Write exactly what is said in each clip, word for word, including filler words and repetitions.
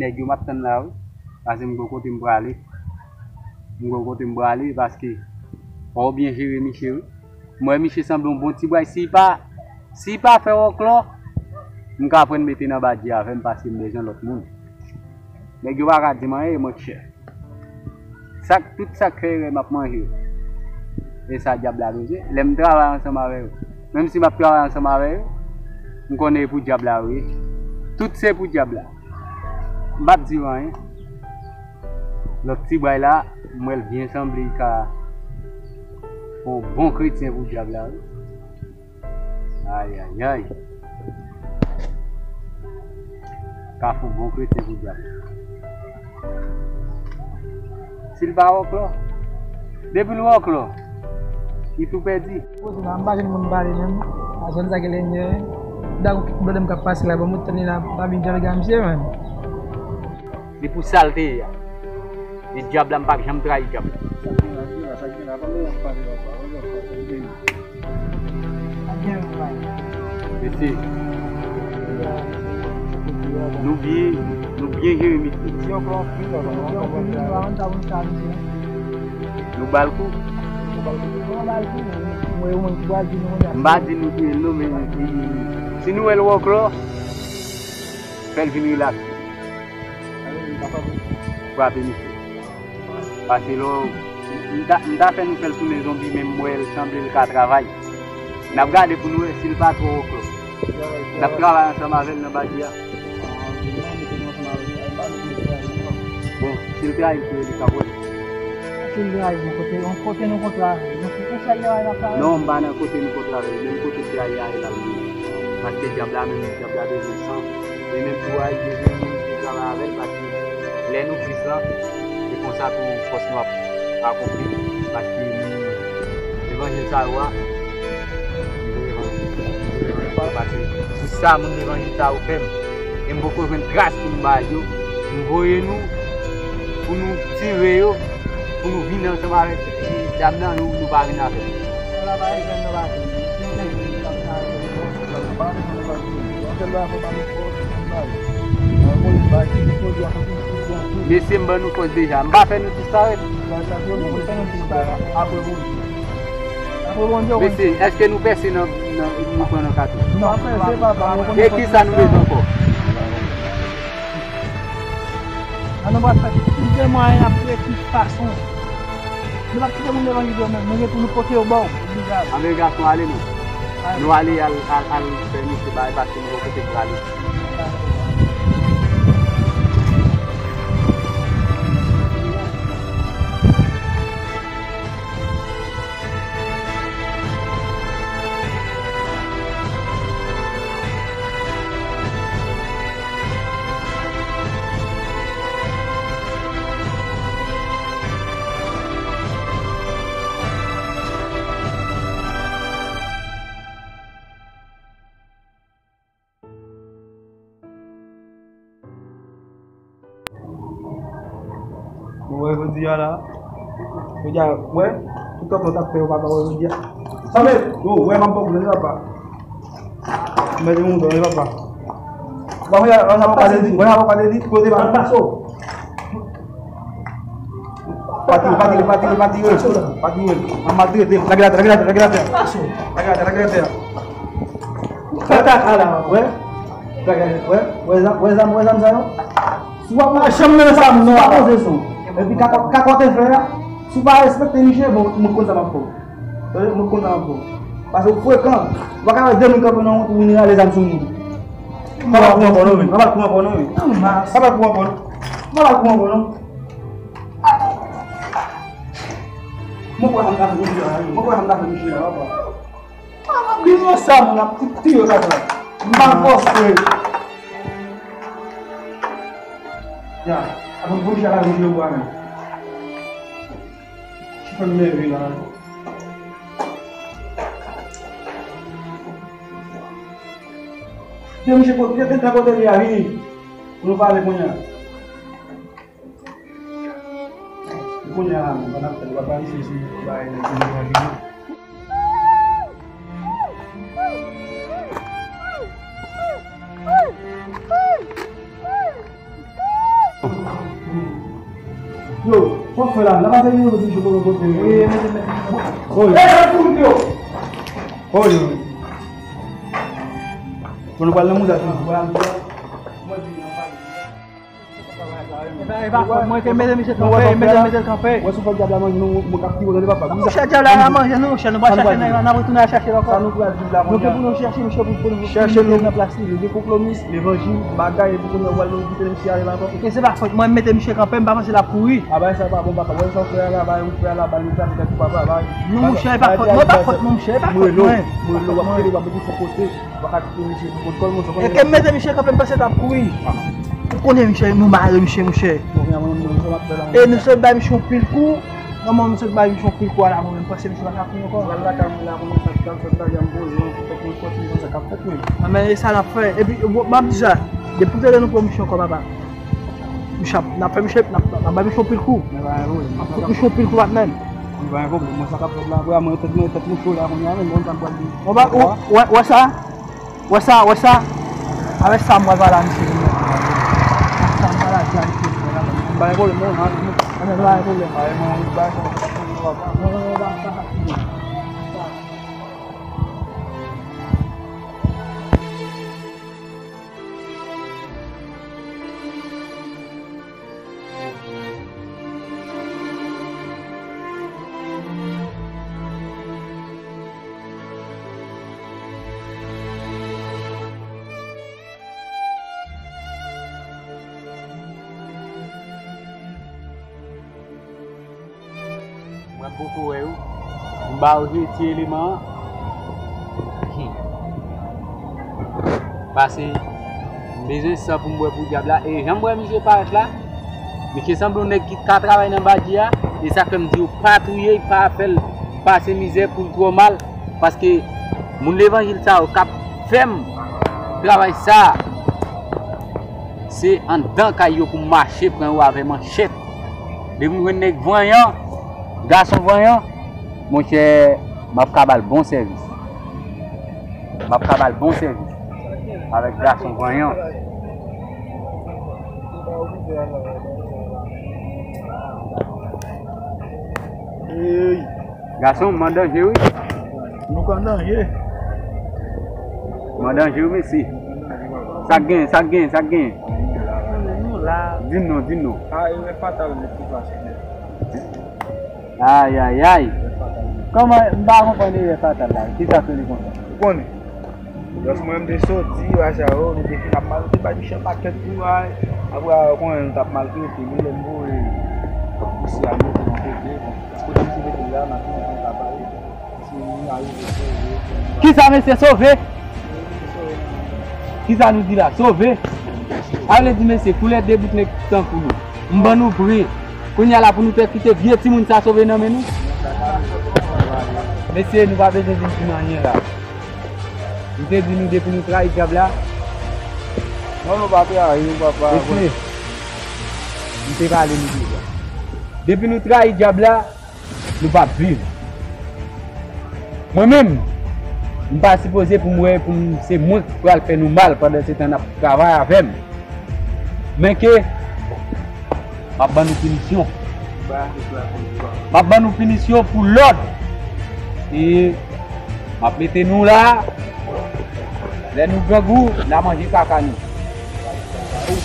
Nèg yo m ap tann la wi. Paske m gon kote m prale. M gon kote m prale paske fò w byen jere misye wi. M wè misye sanble yon bon ti bway. Si l pa, si l pa fè wòklò, m ka pran l mete nan badji avè m paske m bezwen lòt moun. Nèg yo pa ka di m anyen, monchè. Sa k, tout sa k fè erè m ap manje yo. E sa dyab la bezwen. Lè m travay ansanm avè yo. Menm si m ap travay ansanm avè yo, m konnen e pou dyab la yo ye. Tout se pou dyab la. M p ap di yo anyen. Lòt ti bway la, m wè l byen sanble li ka fè yon bon kretyen pou dyab la wi. Ayayay. Ka fè yon bon kretyen pou dyab. Si l pa wòklò, depi l wòklò, li tou pèdi. Poze la, m pa jwenn moun pale menm. A jwenn sa gen lè nye. Dak blòdè m k ap pase la, ban m tann li la, pa vin djòl gade misye, man. Li pou sa l te ye a. E dyab la, m p ap janm trayi dyab la. Mesye, nou byen, nou byen jere misye. Nou ba l kou. M pa di nou touye l non, men si nou wè l wòklò, fè l vin rilaks. Frape misye. Pase lò, m ta, m ta fè nou fè l tounen zonbi, men m wè l sanble l ka travay. N ap gade pou nou wè si l pa twò wòklò. N ap travay ansanm avè l nan badji a. Bon, si l trayi l tou, li k ap wè. Si l trayi nou, kote, kote nou kontre avè l? Nou se konsèy yo a l ap travay? Non, m pa nan kote nou kontre avè l. Menm kote se a ye a, l ap vini. Paske dyab la menm, dyab la bezwen san. E menm tou a, li bezwen moun ki travay avè l, paske lè nou tris lan, se konsa tou fòs nou ap akonpli, paske nou, levanjil sa yo a, m te levanjil, m te levanjil, paske pou sa moun levanjil sa yo fè m, e m poko jwenn tras pou m ba yo, m voye nou, pou nou tire yo, pou nou vin ansanm avèk ti dam nan, nou, nou pa vin avè l. Mesye, m ban nou fòs deja. M pa fè nou disparèt. Mesye, èske nou pèse nan, nan, nou pran nan kato? E kisa nou bezwen ankò? An nou pral fè tout de mwayen ap wè ki fason. Nou p ap kite moun levanjil yo menm. Nou gen pou nou pote yo ba w. Oblije ale. Anben gason, ale non. Nou ale al, al, al fè misye bagay paske nou gen kote pou ale. Ou wè jodi a la? Jodi a, wè, tout tan w t ap fè yo papa, wè jodi a. Sa men, yo, wè m ap ba w konnen papa. M mete moun dòmi papa. Ba mwen sa pa pale di, mwen sa pa pale di, kote ba. Pati, pati, pati, pati, pati, pati. An maltrete, lage la tè, lage la tè, lage la tè. Lage la tè, lage la tè. Kaka la, wè. Wè, wè zam, wè zam, wè zam sa yo. Si w ap, pa janm nan sa, non, pa poze son. Epi kakòt, kakòt e fè a, si w pa respekte misye, bon, mwen konn sa m ap fè w. Mwen konn sa m ap fè w. Paske w frekan. Ou pa ka wè de moun kanpe nan wout, ou vin rale zam sou moun. Pa pral kou ankò non, men. Pa pral kou ankò non, men. Pa pral kou ankò non. Pa pral kou ankò non. Mwen kwè sa m ta fè misye la, mwen kwè sa m ta fè misye la, papa. Ah, m ap vin nan sa, moun ap tout tiyo sa, sa. M pa poste. Ya, avan pou misye la vin yo bwa men. Ki fè m nève la. De misye kote, de, de kote li a vini. Pou nou pale kounye a. Kounye a la menm, pandan n ap tann, papa misye sou bagay nèg yo vini. Yo, fòk fè la, la pa se yo ki jwe kote kote. Wi, mete, mete. Oy. Ey, fè kout yo. Oy, oy. Bon, nou pral nan mouda toujou. Mwen di nan pale. E pa, e pa fòt mwen ke mete misye kanpe, mete misye kanpe. Wè sou fòk dyab la manje nou, mwen kap piwo tande papa. Monchè, dyab la manje nou, monchè, nou pa chache nan, n ap retounen al chache l ankò. Sa nou pral viv la kounye a. Nou gen pou nou chèche misye pou, pou nou chèche nou nan plas li. Li gen konplomis, levanjil, bagay, epi kounye a w al nou kite misye ale la ankò. E se pa fòt mwen mete misye kanpe, m pa panse l ap kouri. A bay sa pa bon papa, wè sa w fè a la, bay ou fè a la, bay nou trafik ak papa, bay. Non, monchè, e pa fòt mwen, e pa fòt mwen, monchè, e pa fòt mwen. Mwen rele w, mwen rele w, w ap rele, w ap mete sou kote. Eske m mete misye kanpe, m panse l t ap kouri. Ou konnen misye, nou mare misye, monchè. E nou sot bay misye yon pil kou. Nan moman misye bay misye yon pil kou a la, mwen menm panse misye pa ka kouri ankò. Anben, e sa n ap fè. Epi, m ap di sa, depi talè nou pran misye ankò, papa. Misye ap, n ap fè misye, n ap, n ap bay misye yon pil kou. N ap fout misye yon pil kou, patnè. Mwen pa gen pwoblèm, mwen sa k ap fèt la, vre, mwen tèt, mwen tèt mwen cho la kounye a, menm mwen pa pral di. Ou pa, ou, wè, wè sa? Wè sa, wè sa? Avèk sa, mwen pral pale a misye kounye a. Sa, mwen pral pale a misye kounye a. Pa gen pwoblèm, non, non, non. Anben, pa gen pwoblèm. Pa gen pwoblèm, non, non, non, non. Mwen poko wè yo. M ba yo de ti eleman an. Hmm. Pase, m bezwen san pou m bwè pou dyab la. E jan m wè misye parèt la, misye sanble yon nèg ki ka travay nan badji a. E sa k fè m di yo pa touye l, pa fè l pase mizè pou l twò mal. Paske moun levanjil sa yo k ap fè m travay sa a, se anndan kay yo pou m mache pran yo avè manchèt. Depi m jwenn nèg vanyan, gason vanyan, monchè, m ap ka ba l bon sèvis. M ap ka ba l bon sèvis avèk gason vanyan. Ey! Gason, m an danje wi. Nou k an danje. M an danje wi, mesye. Sa k gen, sa k gen, sa k gen? Nou la. Di m non, di m non. A, erè fatal nèt ki pase nèt. Ay, ay, ay. Kòman, m pa konprann erè fatal la. Kisa k rele konsa? Ou konnen? Lòs mwen, m te soti, bagay sa yo, nou te fin ap mal, nou te bay misye yon pakèt kou, ay. Apre, ou konnen, nou t ap maltrete li, lè m voye misye al mete yon kote, bon, kote misye mete l la, n ap vin konn sa pale. Kisa mesye sove? Kisa nou di la? Sove? A vle di mesye, koulè de bout nèg tankou nou. M ban nou vre. Kounye a la pou nou te kite vye timoun sa sove nan men nou? Mesye, nou pa bezwen vin di nou anyen la. M te di nou depi nou trayi dyab la. Non, nou pa trayi, nou pa, pa. Mesye, m te pale nou deja. Depi nou trayi dyab la, nou p ap viv. Mwen menm, m pa sipoze pou m wè pou m, se mwen k pral fè nou mal pandan se tan n ap travay avè m. Men ke m ap ban nou pinisyon. M ap ban nou pinisyon pou lòd. E m ap mete nou la. Lè nou grangou, n a manje kaka nou.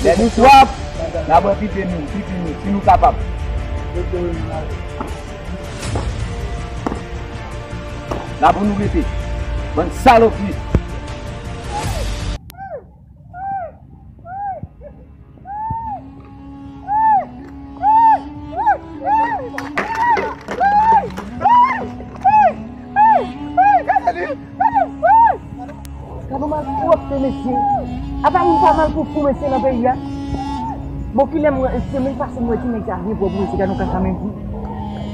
Lè nou swaf, n a bwè pipi nou, pipi nou, si nou kapab. La pou nou rete. Bann salopri. Gade nou mal pwòpte, mesye. Apa moun pa mal pou fou, mesye, nan peyi a? Bon, kilè m wè, semèn pase m wè ti nèg sa vin pwòp, mesye, gade yon kaka menm pou.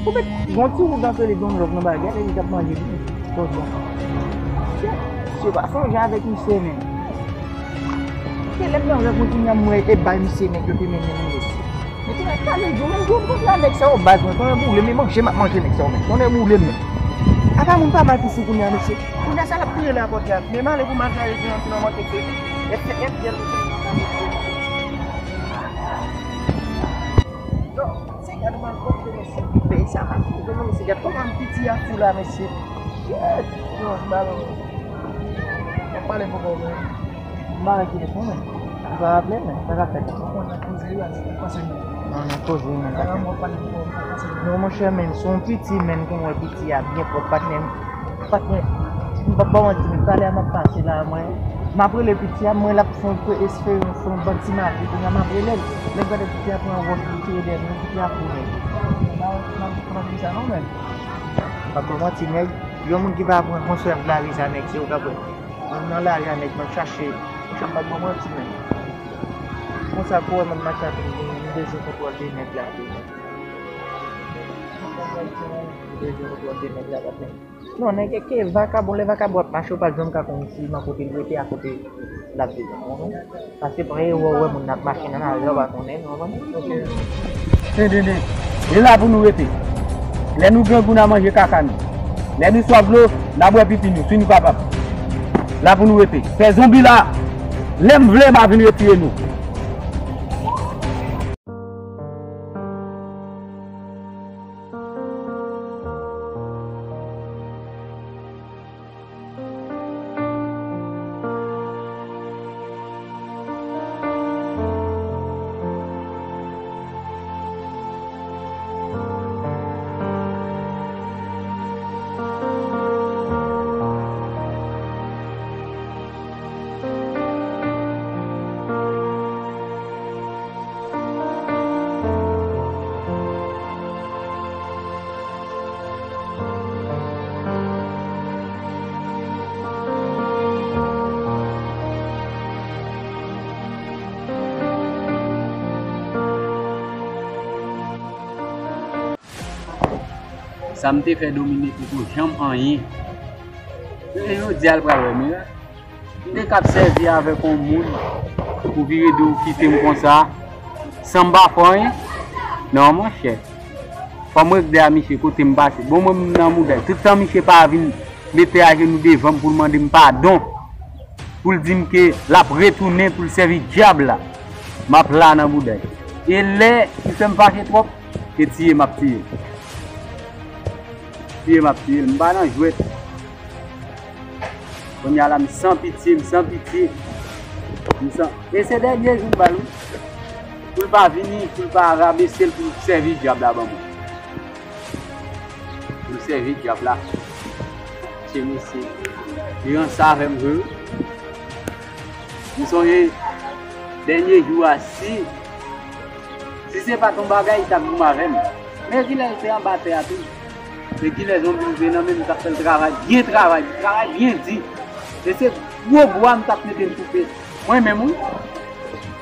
Ou mèt gon ti wout antre li, gon lòk nan bagay, li t ap manje li. Bon, bon. Mesye, pa sonje avèk misye, men. Se lè m nan rèv mwen kounye a m wè e bay misye nèg yo te mennen nou, mesye. Men kounye a, talè yo menm, yo konn la nèg sa yo baz mwen, konnen boule m, e manje m ap manje nèg sa yo menm, konnen boule m menm. Apa moun pa mal pou fou kounye a, mesye. Kounye a, sa l ap kriye la pòt la, men m ale pou m al gaye ti nan manke, se, e, e, e, e, non, se gade. Mesye, gad kòman piti a fou la, mesye. Shit! Yo, balon. Mwen pale pou kò mwen. M pa wè ki te konnen. M pa raple, men. Sa ka fèt. Mwen konn nan koze yo, a se panse mwen. Non, nan koze, men. Sa ka fèt. Non, monchè, men, se yon piti, men, kon wè piti a byen pwòp, patnè. Patnè, m p ap ba w manti, men, talè a m ap pase la, mwen. M ap rele piti a, mwen, l ap fè yon espere, fè yon bann ti maji, kounye a m ap rele l. Lè m gade piti a pran wòch, li tire dèyè mwen, piti a fou nèg. M pa konn sa non, men. M p ap ba w manti, nèg. Yon moun ki pa pran konsèv lari sa, nèg, se ou k ap wè. Mwen nan lari a, nèg, mwen chache. Monchè, m pa t bon manti, men. Konsa, pou wè mwen mache avè m, m bezwen kontwòl de nèg la tou. M bezwen kontwòl de nèg la, patnè. Non, nèg, ke vakabon, lè vakabon ap mache, ou pa janm ka konn si nan kote l rete, a kote l ap viv. Paske premye wè w wè moun ap mache nan lari a, w pa konnen, w konprann? Tande, tande. E la pou nou rete. Lè nou grangou, n a manje kaka nou. Lè nou swaf dlo, n a bwè pipi nou, si nou kapab. La pou nou rete. Fè zonbi la, lè m vle, m a vin retire nou. Sa m te fè Dominique poko janm anyen. Men jodi a l pral wè mirak. M te k ap sèvi avèk yon moun pou vire do w kite m konsa, san m pa fè anyen? Non, monchè. Fò m regle a misye kote m pase. Bon, mwen, m nan mouda. Tout tan misye pa vin mete ajenou devan m pou l mande m padon, pou l di m ke l ap retounen pou l sèvi dyab la, m ap la nan bouda. E lè li fè m fache twòp, se tiye m ap tiye. Tiye m ap tiye l. M pa nan jwèt. Kounye a la, m san pitye, m san pitye. M san, e se dènye jou m ba l, wi. Pou l pa vini, pou l pa rabese l, pou l sèvi dyab la ban mwen. Pou l sèvi dyab la. Se mesye. Li ranse avè m vre, wi. M sonje dènye jou a, si, si se pa t yon bagay, li t ap goumen avè m. Men kilè l te anba tè a tou. Men kilè zonbi rive nan men m, m t ap fè l travay, byen travay, travay byen di. E se gwo bwa m t ap mete l koupe. Mwen menm, wi.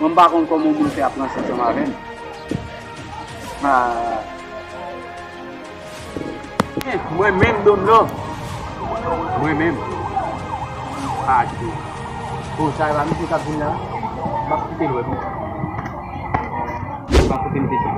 Mwen, m pa konn kòman yon moun fè ap ranse ansanm avè m. Ah. Mwen menm, Dom Love. Mwen menm. Achte. Bon, sa e pa misye k ap vin la. M ap kite l wè m. M ap kite l pete.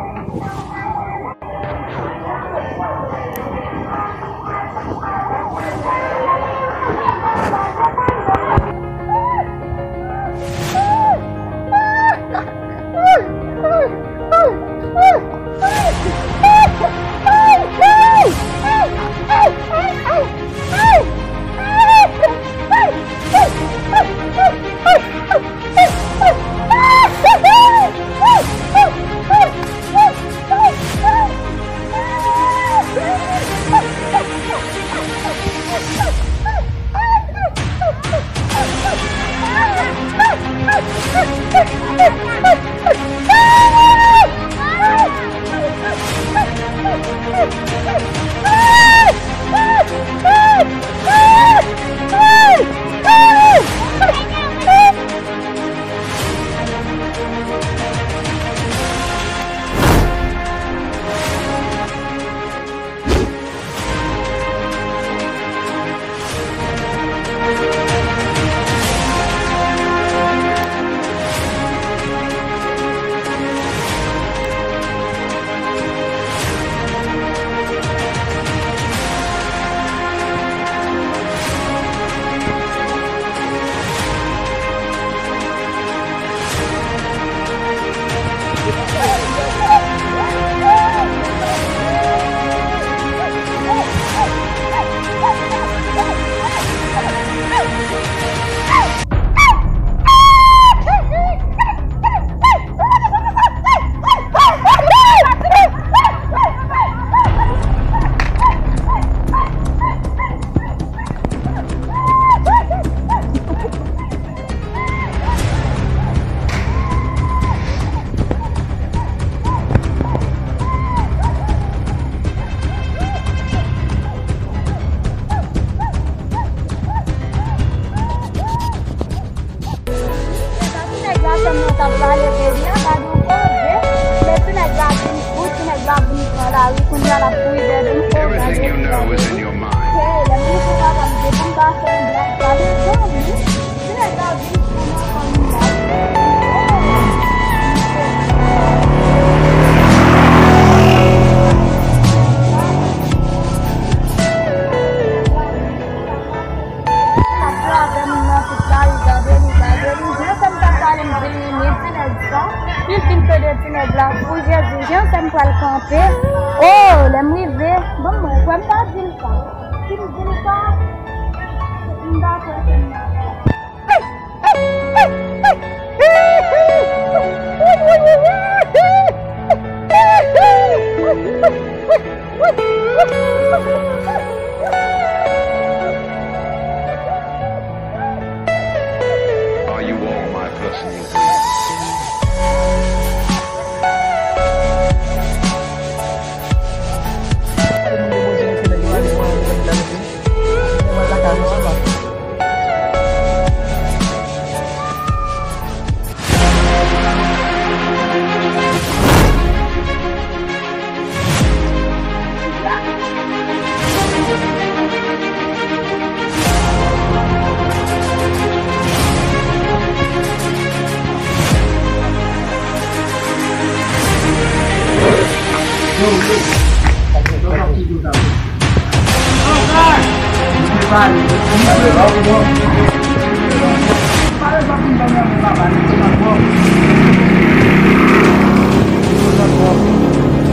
Rive? Oh, lè m rive, bon, mwen kwè m pa di l sa. Si m di l sa, m dakò ke m nan. Are you all my personal dreams?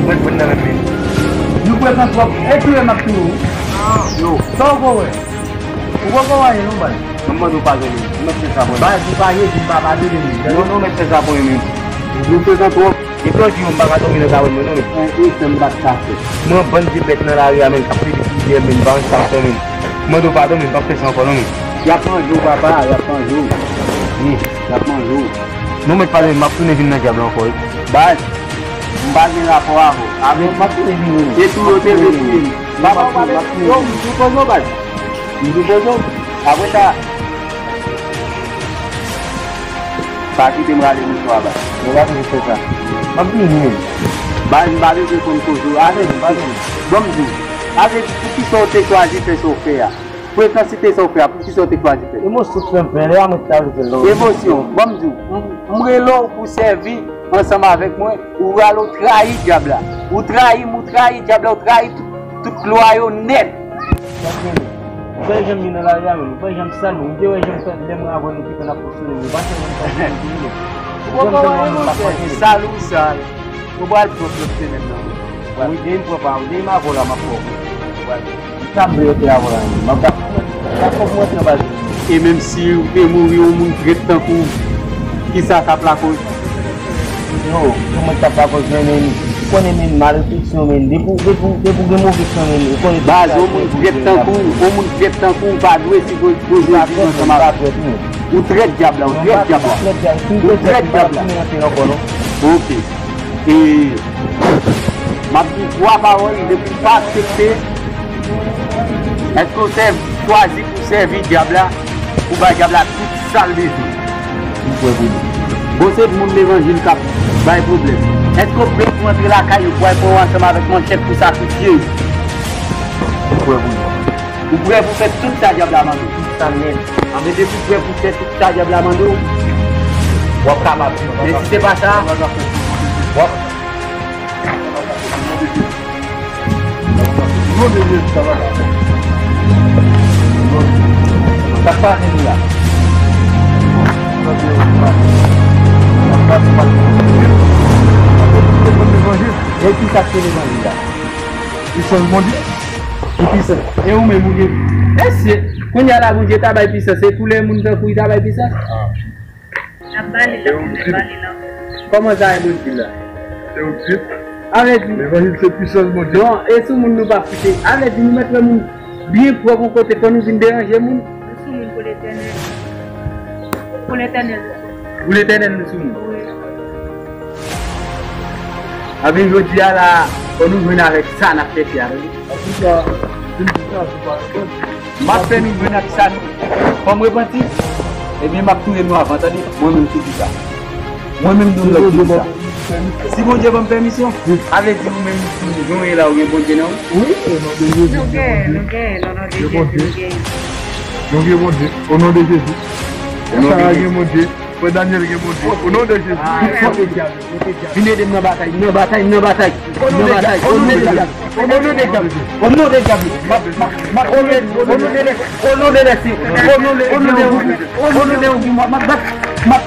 Mwen konn nan men. Nou frekan twòp, e touye m ap touye w. Yo. Sa w poko wè? Ou poko wè anyen non, baz. Mwen mande w padon, men. Ou mèt fè sa pou mwen. Baz, ou pa ye, di m pa padone, men. Non, non, mèt fè sa pou mwen, men. Nou frekan twòp. Depi yon jou m pa ka dòmi nan kay mwen non, men. Mwen, e, fè m bat kafe. Mwen bann vye bèt nan lari a, men, k ap pede plizyè, men, m pa wè sa m fè, men. Mande w padon, men, m p ap fè sa ankò non, men. Y ap manje w, papa, y ap manje w. Wi, y ap manje w. Non, mèt pale, m ap tounen vin nan dyab la ankò, wi. Baz, m pa gen rapò avè w. Avè m ap tounen vin. E tou yo te vle touye m. Papa, w pa bezwen, yo, m sou poze w, baz. M sou poze w. Apre sa, pa kite m rale mouchwa a, baz. Mwen pa bezwen fè sa. M ap vini, men. Baz, m pa bezwen konn koze w. Avè m, avè m. Bon, m di w. Avè m, poukisa w te chwazi fè sa w fè a? Frekansite sa w fè a, poukisa w te chwazi fè? Emosyon k fè m fè, lè a mwen ki ta vle fè l non. Emosyon, bon, m di w, m, m rele w pou w sèvi ansanm avèk mwen, ou rale w trayi dyab la. Ou trayi m, ou trayi dyab la, ou trayi tout, tout glwa yo nèt. Ou pa janm vin nan lari a menm, ou pa janm salye m, ou te wè jan m fè lè mwen avè w nou te konn ap fonksyone, nou pa janm konn fonksyone. Ou poko wè, monchè, sal ou sal. Ou pral pwòp lòt semèn nan, wi. Wi, depi m pran pa, depi m avè w la, m ap pwòp. Sa m vle yo te avè w la, m ap gade, m ap pwòp mwen antre anba zye m. E menm si ou te mouri, yon moun trèt tankou w, kisa k ap lakòz? Yo, yo mwen k ap lakòz, men, men, ou konnen, men, malefleksyon, men, depi w, depi w, depi w gen move san, men, ou konnen. Baz, yon moun trèt tankou w, yon moun trèt tankou w pa dwe sipoze viv ansanm avè w. Ou trèt dyab la, ou trèt dyab la. Ou trèt dyab la. Ok. E, m ap di twa pawòl, depi w pa aksepte, èske w sèv-, chwazi pou sèvi dyab la, pou bay dyab la tout sa l bezwen? M kwè pou li. Bon, se moun levanjil k ap bay pwoblèm. Èske w prè pou antre lakay yo, pou al pran w ansanm avèk manchèt pou sakrifye yo? M kwè pou li. Ou prè pou fè tout sa dyab la mande w? Tout sa nèt. Anben, depi w prè pou fè tout sa dyab la mande w, w ap kapab. Men si se pa sa, w ap. Non de Jezi, sa va. Sa k pase nou la? E ki sa k se levanjil la? Pisans Bondye. Ou pisans. E ou menm ou gen. Mesye, kounye a la Bondye ta bay pisans. Se pou lè moun tankou w ta bay pisans. N ap bale l, n ap bale l ankò. Kòman sa, levanjil la? Se ou ki di. Sa vle di. Levanjil se pisans Bondye. Non, e sou moun nou pa koute. Sa vle di nou mèt wè moun byen pwòp yon kote, fò nou vin deranje moun. Nou sou moun pou Letènèl. Pou Letènèl nou sou moun. Pou Letènèl nou sou moun. Wi. Anben, jodi a la, fò nou jwenn avèk sa n ap chèche a, tande. An tou ka, si m di sa, se pa reponn. M ap fè nou jwenn ak sa nou. Fò m repanti. Ebyen, m ap touye nou avan, tande. Mwen menm ki di sa. Mwen menm, Don Lòk, ki di sa. Si Bondye ban m pèmisyon, sa vle di ou menm, jan w ye la, ou gen Bondye nan ou? Wi, o non de Jezi, nou gen Bondye. Nou gen, o non de Jezi, nou gen. Nou gen Bondye. O non de Jezi. O non de Jezi. Sara gen Bondye. Frè Daniel gen Bondye. O non de Jezi. Vin ede m nan batay, m nan batay, m nan batay. O non de Dyablè, o non de Dyablè, o non de Dyablè, m ap, m ap, m ap, o non de, o non de, o non de, o non de, o non de, m ap bat, m ap,